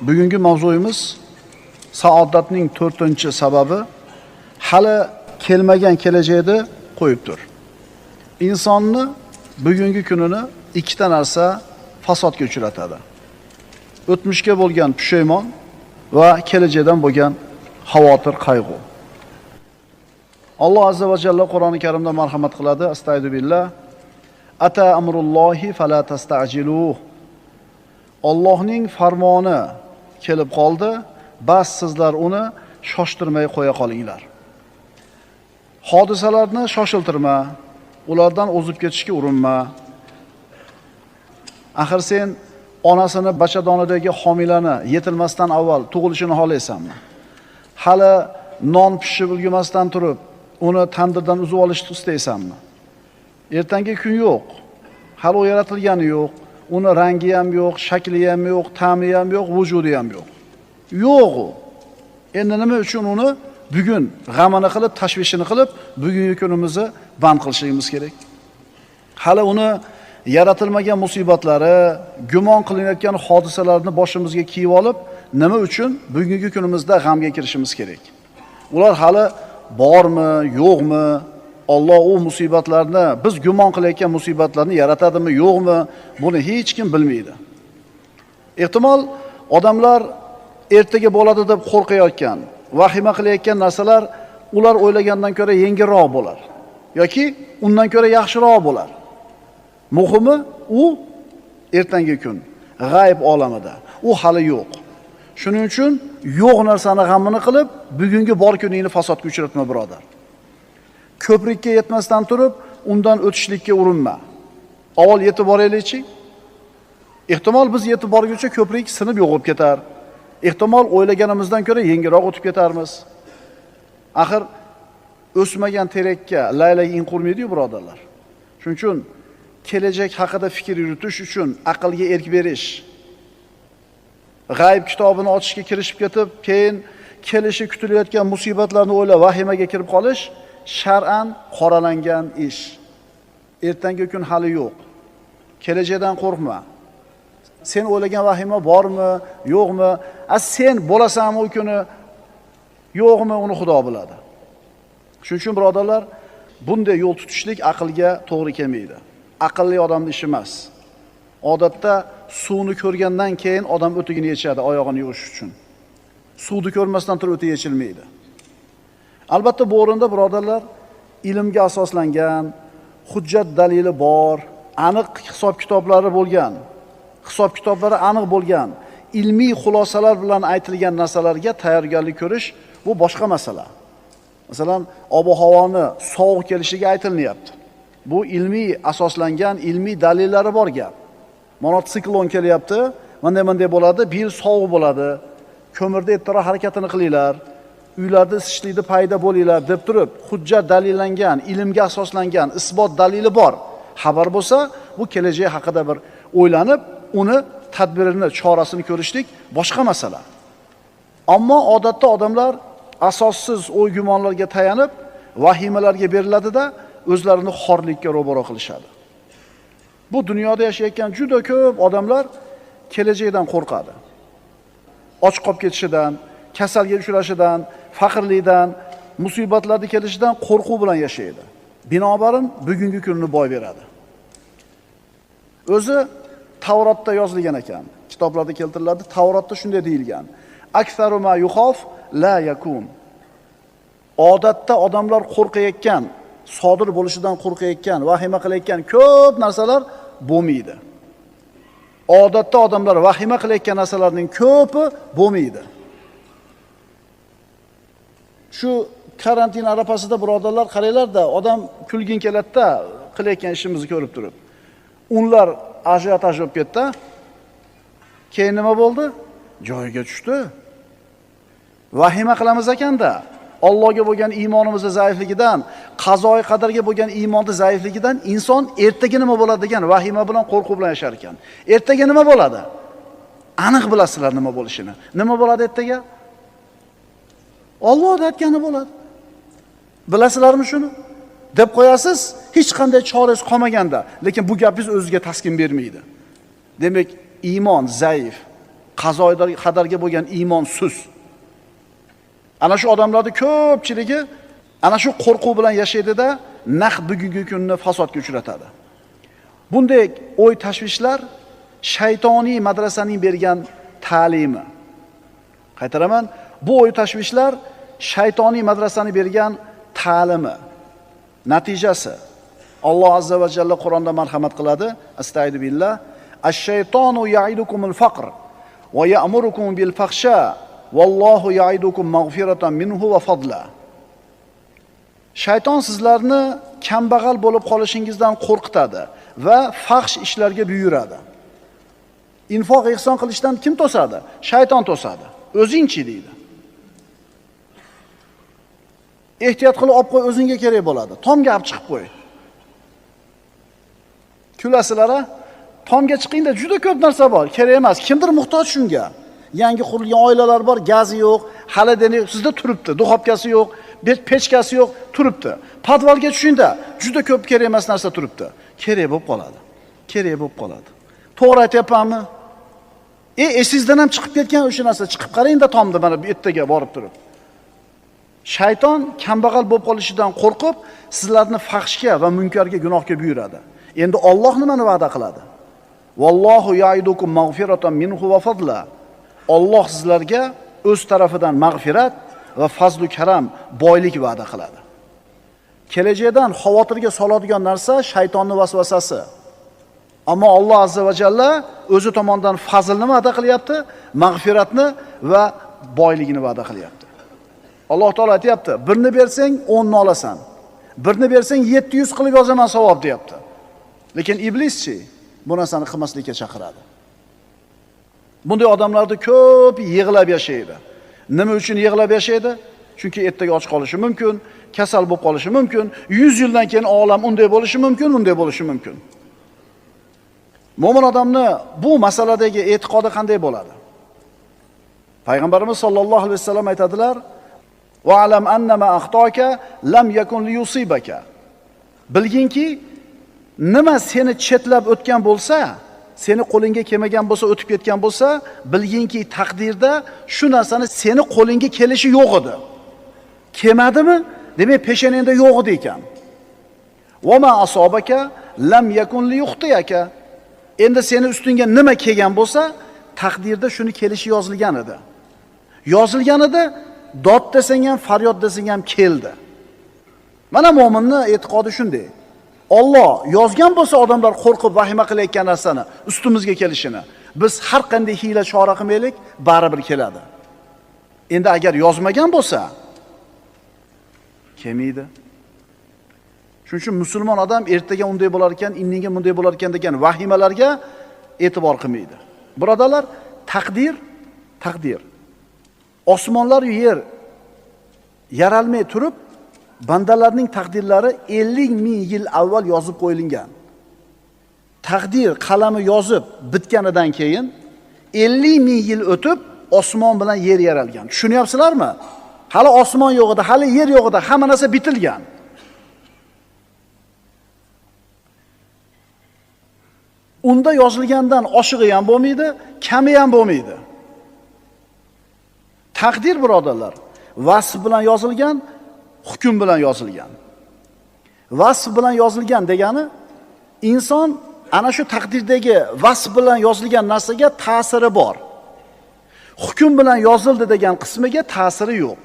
Bugungi mavzuyimiz saodatning 4-sababi hali kelmagan kelajakni qo'yib tur. Insonni bugungi kunini ikkita narsa fasodga uchratadi. O'tmishga bo'lgan pushaymon va kelajakdan bo'lgan xavotir, qayg'u. Alloh azza va jalla Qur'oni Karimda marhamat qiladi. Astagfiru billah. Ata amrullohi fala tasta'jiluh. Allohning farmoni kelib qoldi, bas sizlar uni shoshtirmay qo'ya qolinglar. Hodisalarni shoshiltirma, ulardan o'zib ketishga urinma. Axir sen onasini bachadonidagi homilani yetilmasdan avval tug'ilishini xohlaysanmi? Hali non pishib ulgurmasdan turib, uni tandirdan uzib olishni istaysanmi? Ertangi kun yo'q. Hali u yaratilgani yo'q. Uni rangi ham yo'q, shakli ham yo'q, ta'mi ham yo'q, vujudi ham yo'q. Yo'q u. Endi nima uchun uni bugun g'amini qilib, tashvishini qilib, bugungi kunimizni band qilishimiz kerak? Hali uni yaratilmagan musibatlari, gumon qilinayotgan hodisalarni boshimizga kiyib olib, nima uchun bugungi kunimizda g'amga kirishimiz kerak? Ular hali bormi, yo'qmi? Alloh u musibatlarni, biz gumon qilayotgan musibatlarni yaratadimi, yo'qmi? Buni hech kim bilmaydi. Ehtimol odamlar ertaga bo'ladi deb qo'rqayotgan, vahima qilayotgan narsalar ular o'ylagandan ko'ra yengilroq bo'lar yoki undan ko'ra yaxshiroq bo'lar. Muhimi u ertangi kun g'ayb olamida. U hali yo'q. Shuning uchun yo'q narsani g'amini qilib, bugungi bor kuningni fasodga uchratma, birodar. Ko'prikka yetmasdan turib, undan o'tishlikka urinma. Avval yetib boraylikchi. Ehtimol biz yetib borguncha ko'prik sinib yo'qolib ketar. Ehtimol o'ylaganimizdan ko'ra yengilroq o'tib ketarmiz. Axir o'smagan terakka laylak in qurmaydi-yu, birodarlar. Shuning uchun kelajak haqida fikr yuritish uchun aqlga erk berish, g'ayb kitobini ochishga kirishib ketib, keyin kelishi kutilayotgan musibatlarni o'ylab vahimaga kirib qolish shar'an qoralangan ish. Ertangi kun hali yo'q. Kelajakdan qo'rqma. Sen o'ylagan vahima bormi, yo'qmi? A sen bo'lasanmi u kuni, yo'qmi, uni Xudo biladi. Shuning uchun birodarlar, bunday yo'l tutishlik aqlga to'g'ri kelmaydi. Aqlli odamning ishi emas. Odatda suvni ko'rgandan keyin odam o'tigini yechadi, oyog'ini yuvish uchun. Suvni ko'rmasdan turib o'ti yechilmaydi. Albatta bu o'rinda birodarlar ilmga asoslangan, hujjat dalili bor, aniq hisob-kitoblari bo'lgan, hisob-kitoblari aniq bo'lgan, ilmiy xulosalar bilan aytilgan narsalarga tayyorgarlik ko'rish bu boshqa masala. Masalan, ob-havoni sovuq kelishiga aytilmayapti. Bu ilmiy asoslangan, ilmiy dalillari bor gap. Mana siklon kelyapti, bunday bo'ladi, bir yil sovuq bo'ladi. Ko'mirda ertaroq harakatini qilinglar, uylarda isishlikda paydo bo'linglar deb turib, hujjat dalillangan, ilmga asoslangan, isbot dalili bor xabar bo'lsa, bu kelajak haqida bir o'ylanib, uni tadbirini, chorasini ko'rishlik boshqa masala. Ammo odatda odamlar asossiz o'y-gumonlarga tayanib, vahimalarga beriladida, o'zlarini xorlikka ro'baro qilishadi. Bu dunyoda yashayotgan juda ko'p odamlar kelajakdan qo'rqadi. Och qolib ketishidan, kasalga uchrashidan, faqirlikdan, musibatlarni kelishidan qo'rquv bilan yashaydi. Binobarin bugungi kunni boy beradi. O'zi Tavrotda yozilgan ekan, kitoblarda keltiriladi, Tavrotda shunday deyilgan: Aksaru ma yuxof la yakun. Odatda odamlar qo'rqayotgan, sodir bo'lishidan qo'rqayotgan, vahima qilayotgan ko'p narsalar bo'lmaydi. Odatda odamlar vahima qilayotgan narsalarning ko'pi bo'lmaydi. Shu karantin arafasida birodarlar qaranglar-da, odam kulgin keladi-da, qilayotgan ishimizni ko'rib turib. Unlar ajiotaj bo'lib ketdi. Keyin nima bo'ldi? Joyiga tushdi. Vahima qilamiz ekanda, Allohga bo'lgan iymonimizning zaifligidan, qazoi qadarga bo'lgan iymonning zaifligidan inson ertaga nima bo'ladi degan vahima bilan, qo'rquv bilan yashar ekan. Ertaga nima bo'ladi? Aniq bilasizlar nima bo'lishini. Nima bo'ladi ertaga? Alloh aytgani bo'ladi. Bilasizlarmi shuni? Deb qo'yasiz, hech qanday chorangiz qolmaganda, lekin bu gapingiz o'ziga taskin bermaydi. Demak, iymon zaif, Qazo qadarga bo'lgan iymon sust. Ana shu odamlarning ko'pchiligi ana shu qo'rquv bilan yashaydi-da, naq bugungi kunni fasodga uchratadi. Bunday o'y tashvishlar shaytoniy madrasaning bergan ta'limi. Qaytaraman, bu o'y tashvishlar shaytoniy madrasani bergan ta'limi. Natijasi Alloh azza va jalla Qur'onda marhamat qiladi. Astaidu billah. Ash-shaytonu ya'idukumul faqr va ya'murukum bil fahsha vallohu ya'idukum mag'firatan minhu va fadla. Shayton sizlarni kambag'al bo'lib qolishingizdan qo'rqitadi va fahsh ishlarga buyuradi. Infoq ihson qilishdan kim to'sadi? Shayton to'sadi. O'zingchi deydi. Ehtiyot qilib olib qo'y, o'zingga kerak bo'ladi. Tomga olib chiqib qo'y. Kulasizlar-a? Tomga chiqingda juda ko'p narsa bor, kerak emas. Kimdir muhtoj shunga. Yangi qurilgan oilalar bor, gazi yo'q, xolodilnik yo'q, sizda turibdi, duxobkasi yo'q, pechkasi yo'q, turibdi. Podvalga tushingda juda ko'p kerak emas narsa turibdi. Kerak bo'lib qoladi. Kerak bo'lib qoladi. To'g'ri aytyapmanmi? Esingizdan ham chiqib ketgan o'sha narsa, chiqib qarang-da tomda mana bu ertaga borib turib. Shayton kambag'al bo'lib qolishidan qo'rqib, sizlarni fahshga va munkarga, gunohga buyuradi. Endi Alloh nimani va'da qiladi? Vallohu ya'idukum mag'firatan minhu va fadla. Alloh sizlarga o'z tarafidan mag'firat va fazlu karam, boylik va'da qiladi. Kelajakdan xavotirga soladigan narsa shaytonning vasvasasi. Ammo Alloh azza va jalla o'zi tomonidan fazlni va'da qilyapti, mag'firatni va boyligini va'da qilyapti. Alloh taolo aytayapti, birni bersang 10 ni olasan. Birni bersang 700 qilib yozaman savob deyapti. Lekin iblischi bu narsani qilmaslikka chaqiradi. Bunday odamlarni ko'p yig'lab yashaydi. Nima uchun yig'lab yashaydi? Chunki ertaga och qolishi mumkin, kasal bo'lib qolishi mumkin, 100 yildan keyin olam unday bo'lishi mumkin, bunday bo'lishi mumkin. Mo'min odamni bu masaladagi e'tiqodi qanday bo'ladi? Payg'ambarimiz sollallohu alayhi vasallam aytadilar: "Va alam annama axtoka lam yakun liyusibaka." Bilginki, nima seni chetlab o'tgan bo'lsa, seni qo'lingga kelmagan bo'lsa, o'tib ketgan bo'lsa, bilginki taqdirda shu narsani seni qo'lingga kelishi yo'q edi. Kelmadimi? Demak, peshonangda yo'q edi ekan. Va ma asobaka lam yakun liyuxtiyaka. Endi seni ustingga nima kelgan bo'lsa, taqdirda shuni kelishi yozilgan edi. Yozilgan edi, dod desang ham, faryod desang ham keldi. Mana mo'minning e'tiqodi shunday. Alloh yozgan bo'lsa, odamlar qo'rqib vahima qilayotgan narsani ustimizga kelishini biz har qanday hiyla chora qilmaylik, baribir keladi. Endi agar yozmagan bo'lsa, kelmaydi. Shuning uchun musulmon odam ertaga unday bo'lar ekan, indinga bunday bo'lar ekan degan vahimalarga e'tibor qilmaydi. Birodarlar, taqdir, taqdir. Osmonlar va yer yaralmay turib, bandalarning taqdirlari 50 ming yil avval yozib qo'yilgan. Taqdir qalami yozib bitganidan keyin 50 ming yil o'tib osmon bilan yer yaralgan. Tushunyapsizlarmi? Hali osmon yo'q edi, hali yer yo'q edi, hamma narsa bitilgan. Unda yozilgandan oshig'i ham bo'lmaydi, kami ham bo'lmaydi. Taqdir birodarlar, vasf bilan yozilgan, hukm bilan yozilgan. Vasf bilan yozilgan degani inson ana shu taqdirdagi vasf bilan yozilgan narsaga ta'siri bor. Hukm bilan yozildi degan qismiga ta'siri yo'q.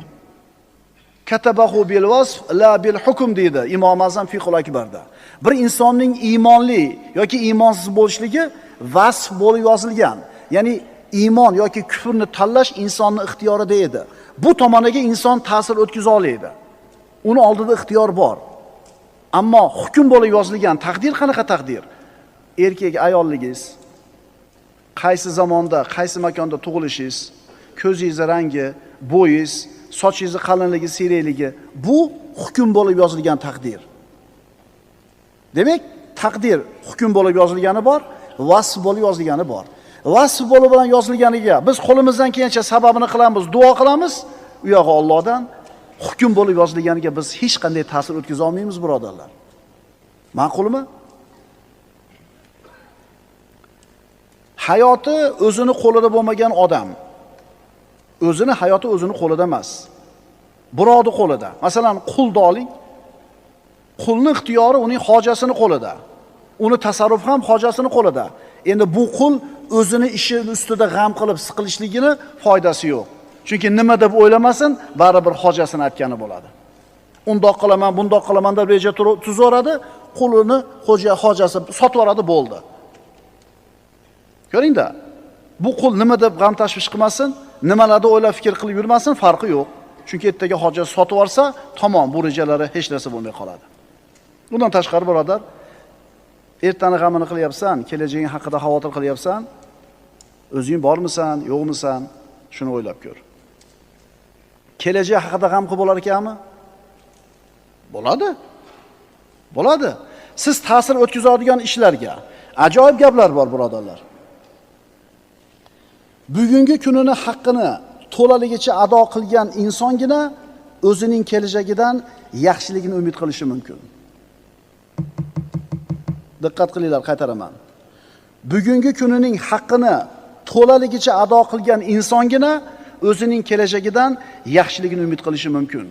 Katabahu bil vasf la bil hukm deydi Imom Azam Fiqhul Akbarda. Bir insonning iymonli yoki iymonsiz bo'lishligi vasf bo'lib yozilgan. Ya'ni iymon yoki kufrni tanlash insonning ixtiyorida edi. Bu tomoniga inson ta'sir o'tkaza oladi. Uni oldida ixtiyor bor. Ammo hukm bo'lib yozilgan taqdir qanaqa taqdir? Erkak ayolligingiz, qaysi zamonda, qaysi makonda tug'ilishingiz, ko'zingiz rangi, bo'yingiz, sochingiz qalinligi, siyrakligi, bu hukm bo'lib yozilgan taqdir. Demak, taqdir hukm bo'lib yozilgani bor, vasf bo'lib yozilgani bor. Vasf bo'lib bilan yozilganiga biz qo'limizdan kelgancha sababini qilamiz, duo qilamiz, u yog'i Allohdan. Hukm bo'lib yozilganiga biz hech qanday ta'sir o'tkaza olmaymiz, birodarlar. Ma'qulmi? Hayoti o'zini qo'lida bo'lmagan odam, o'zini hayoti o'zini qo'lida emas. Birovning qo'lida. Masalan, qulni oling. Qulning ixtiyori uning hojasini qo'lida. Uni tasarrufi ham hojasini qo'lida. Endi bu qul o'zini ishi ustida g'am qilib siqilishligini foydasi yo'q. Chunki nima deb o'ylamasin, baribir hojasini aytgani bo'ladi. Undoq qilaman, bundoq qilaman deb reja tuzoradi, qulini hojasi sotib yuboradi, bo'ldi. Ko'ringda, bu qul nima deb g'am tashvish qilmasin, nimalarda o'ylab fikr qilib yurmasin, farqi yo'q. Chunki ertaga hojasi sotib yuborsa, tamom, bu rejalari hech narsa bo'lmay qoladi. Bundan tashqari birodar, ertani g'amini qilyapsan, kelajaging haqida xavotir qilyapsan, o'zing bormisan, yo'qmisan, shuni o'ylab ko'r. Kelajak haqida g'am qilib bo'lar ekanmi? Bo'ladi. Bo'ladi. Siz ta'sir o'tkazadigan ishlarga ajoyib gaplar bor, birodarlar. Bugungi kunini haqqini to'laligicha ado qilgan insongina o'zining kelajagidan yaxshiligini umid qilishi mumkin. Diqqat qilinglar, qaytaraman. Bugungi kunining haqqini to'laligicha ado qilgan insongina o'zining kelajagidan yaxshiligini umid qilishi mumkin.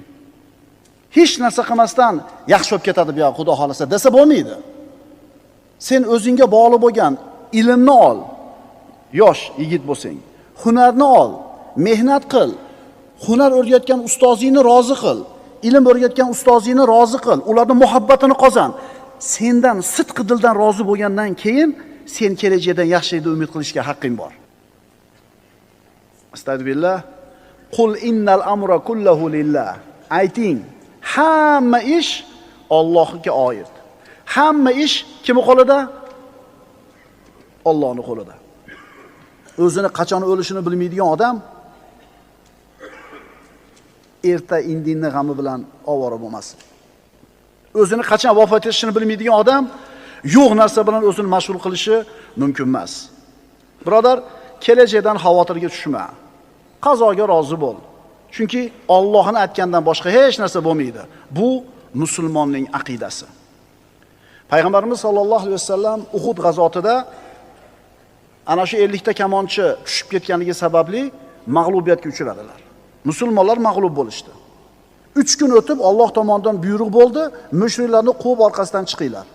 Hech narsa qilmasdan yaxshi bo'lib ketadi bu yoq, Xudo xolasa desa bo'lmaydi. Sen o'zingga bog'liq bo'lgan ilmni ol. Yosh yigit bo'lsang, hunarni ol, mehnat qil. Hunar o'rgatgan ustozingni rozi qil, ilm o'rgatgan ustozingni rozi qil, ularning muhabbatini qozon. Sendan sidqi dildan rozi bo'lgandan keyin sen kelajakdan yaxshilikni umid qilishga haqqing bor. Astagfirullah. Qul innal amra kulluhu lillah. Ayting, hamma ish Allohga oid. Hamma ish kimning qo'lida? Allohning qo'lida. O'zini qachon o'lishini bilmaydigan odam erta indinni g'ami bilan ovora bo'lmasin. O'zini qachon vafot etishini bilmaydigan odam yo'q narsa bilan o'zini mashg'ul qilishi mumkin emas. Birodar, kelajakdan xavotirga tushma. Qazoga rozi bo'l. Chunki Allohni aytgandan boshqa hech narsa bo'lmaydi. Bu musulmonning aqidasi. Payg'ambarimiz sollallohu alayhi vasallam Uhud g'azotida ana shu 50 ta kamonchi tushib ketganligi sababli mag'lubiyatga uchradilar. Musulmonlar mag'lub bo'lishdi. 3 kun o'tib Alloh tomonidan buyruq bo'ldi, mushriklarni quvib orqasidan chiqinglar.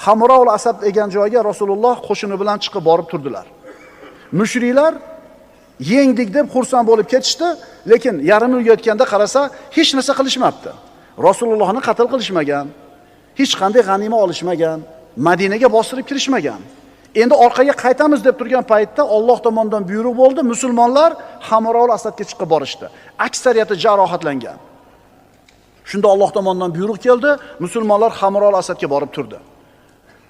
Hamroul Asad degan joyga Rasululloh qo'shini bilan chiqib borib turdilar. Mushriklar yengdik deb xursand bo'lib ketishdi, lekin yarim yo'lga yetganda qarasa hech narsa qilishmabdi. Rasulullohni qatl qilishmagan, hech qanday g'anima olishmagan, Madinaga bostirib kirishmagan. Endi orqaga qaytamiz deb turgan paytda Alloh tomonidan buyruq bo'ldi, musulmonlar Hamroul Asadga chiqib borishdi. Aksariyati jarohatlangan. Shunda Alloh tomonidan buyruq keldi, musulmonlar Hamroul Asadga borib turdi.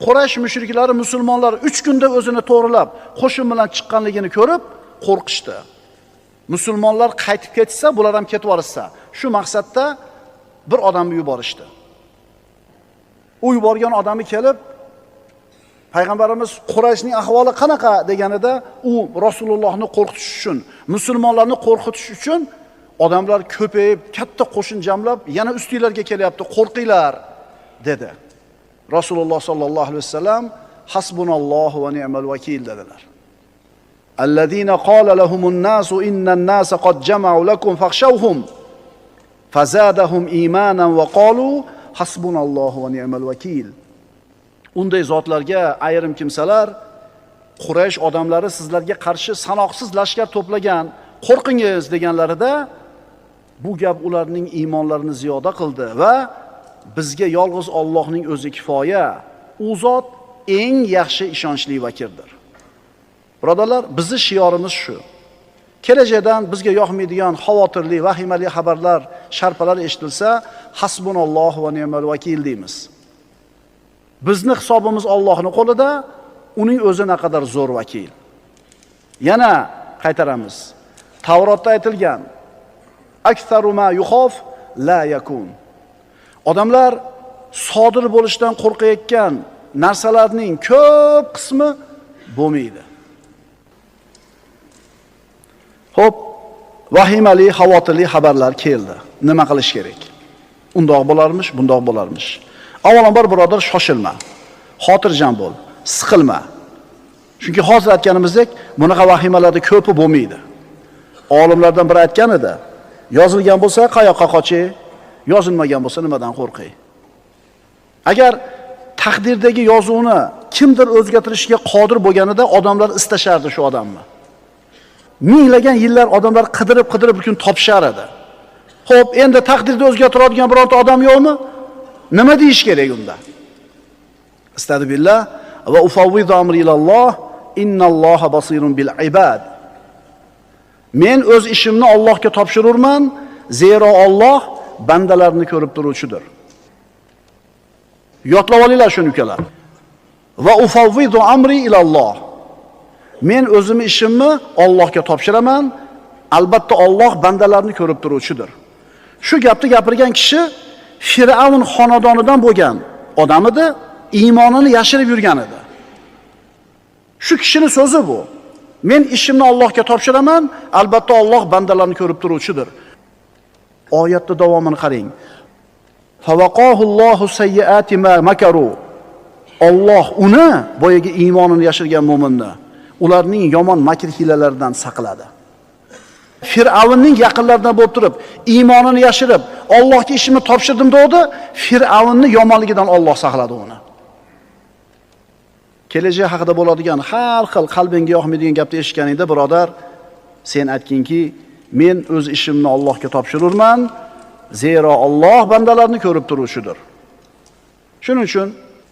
Quraysh mushriklari musulmonlar 3 kunda o'zini to'g'rilab, qo'shin bilan chiqqanligini ko'rib qo'rqishdi. Musulmonlar qaytib ketsa, bular ham ketib yuborsa, shu maqsadda bir odamni yuborishdi. U yuborgan odami kelib Payg'ambarimiz Qurayshning ahvoli qanaqa deganida, u Rasulullohni qo'rqitish uchun, musulmonlarni qo'rqitish uchun odamlar ko'payib, katta qo'shin jamlab, yana ustinglarga kelyapti, qo'rqinglar dedi. Rasululloh sallallohu alayhi vasallam hasbunallohu va ni'mal vakil dedilar. Allazina qala lahumun nasu innan nasa qad jama'u lakum fakhshawhum fazadahum imanan va qalu hasbunallohu va ni'mal vakil. Unday zotlarga ayrim kimsalar Quraysh odamlari sizlarga qarshi sanoqsiz lashkar to'plagan, qo'rqingiz deganlarida bu gap ularning iymonlarini ziyoda qildi va bizga yolg'iz Allohning o'zi kifoya. U zot eng yaxshi ishonchli vakildir. Birodarlar, bizning shiorimiz shu. Kelajakdan bizga yoqmaydigan xavotirli, vahimali xabarlar, sharpalar eshitilsa, hasbunallohu va ni'mal vakil deymiz. Bizni hisobimiz Allohning qo'lida, uning o'zi naqadar zo'r vakil. Yana qaytaramiz. Tavrotda aytilgan: "Aktsaru ma yuxof la yakun." Odamlar sodir bo'lishdan qo'rqayotgan narsalarning ko'p qismi bo'lmaydi. Xo'p, vahimali, xavotirli xabarlar keldi. Nima qilish kerak? Undoq bo'larmish, bundoq bo'larmish. Avvalambor birodar, shoshilma. Xotirjam bo'l, siqilma. Chunki hozir aytganimizdek, bunaqa vahimalarda ko'pi bo'lmaydi. Olimlardan biri aytgan edi, yozilgan bo'lsa qayoqqa qochay, yozilmagan bo'lsa nimadan qo'rqay? Agar taqdirdagi yozuvni kimdir o'zgartirishga qodir bo'lganida odamlar istashardi shu odamni. Minglagan yillar odamlar qidirib-qidirib bir kun topishar edi. Xo'p, endi taqdirni o'zgartiradigan bironta odam yo'qmi? Nima deyish kerak unda? Istadi billah va ufawwidu amri ilalloh innalloha basirun bil ibad. Men o'z ishimni Allohga topshirurman, zero Alloh bandalarni ko'rib turuvchidir. Yodlab olinglar shuni ukalar. Va ufawwidu amri ilalloh. Men o'zimni ishimni Allohga topshiraman, albatta Alloh bandalarni ko'rib turuvchidir. Shu gapni gapirgan kishi Fir'avn xonadonidan bo'lgan odam edi, iymonini yashirib yurgan edi. Shu kishining so'zi bu. Men ishimni Allohga topshiraman, albatta Alloh bandalarni ko'rib turuvchidir. Oyatning davomini qarang. Fawaqahullohu sayyiati ma makaru. Alloh uni, boyagi iymonini yashirgan mo'minni, ularning yomon makr hiylalaridan saqladi. Fir'avnning yaqinlaridan bo'lib turib, iymonini yashirib, Allohga ishimni topshirdim dedi, Fir'avnning yomonligidan Alloh saqladi uni. Kelajak haqida bo'ladigan har xil qalbingga yoqmaydigan gapni eshitganingda, birodar, sen aytginki, men o'z ishimni Allohga topshirurman, zero Alloh bandalarni ko'rib turuvchidir. Shuning uchun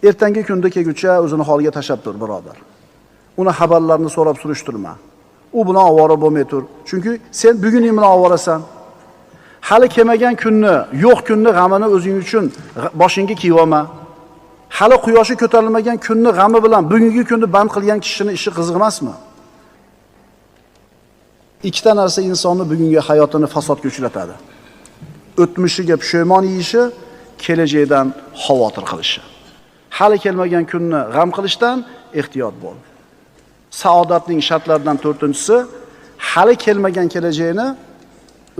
ertangi kunda kelguncha o'zini holiga tashab tur, birodar. Uni xabarlarini so'rab surishtirma. U bilan ovora bo'lmay tur. Chunki sen buguning bilan ovorasan. Hali kelmagan kunni, yo'q kunni g'amini o'zing uchun boshingga kiyib olma. Hali quyoshi ko'tarilmagan kunni g'ami bilan bugungi kunni band qilgan kishining ishi qiziq emasmi? Ikkita narsa insonni bugungi hayotini fasodga uchratadi. O'tmishiga pushaymon yeyishi, kelajakdan xavotir qilishi. Hali kelmagan kunni g'am qilishdan ehtiyot bo'l. Saodatning shartlaridan 4-inchisi hali kelmagan kelajakni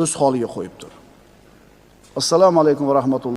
o'z holiga qo'yib tur. Assalomu alaykum va rahmatulloh.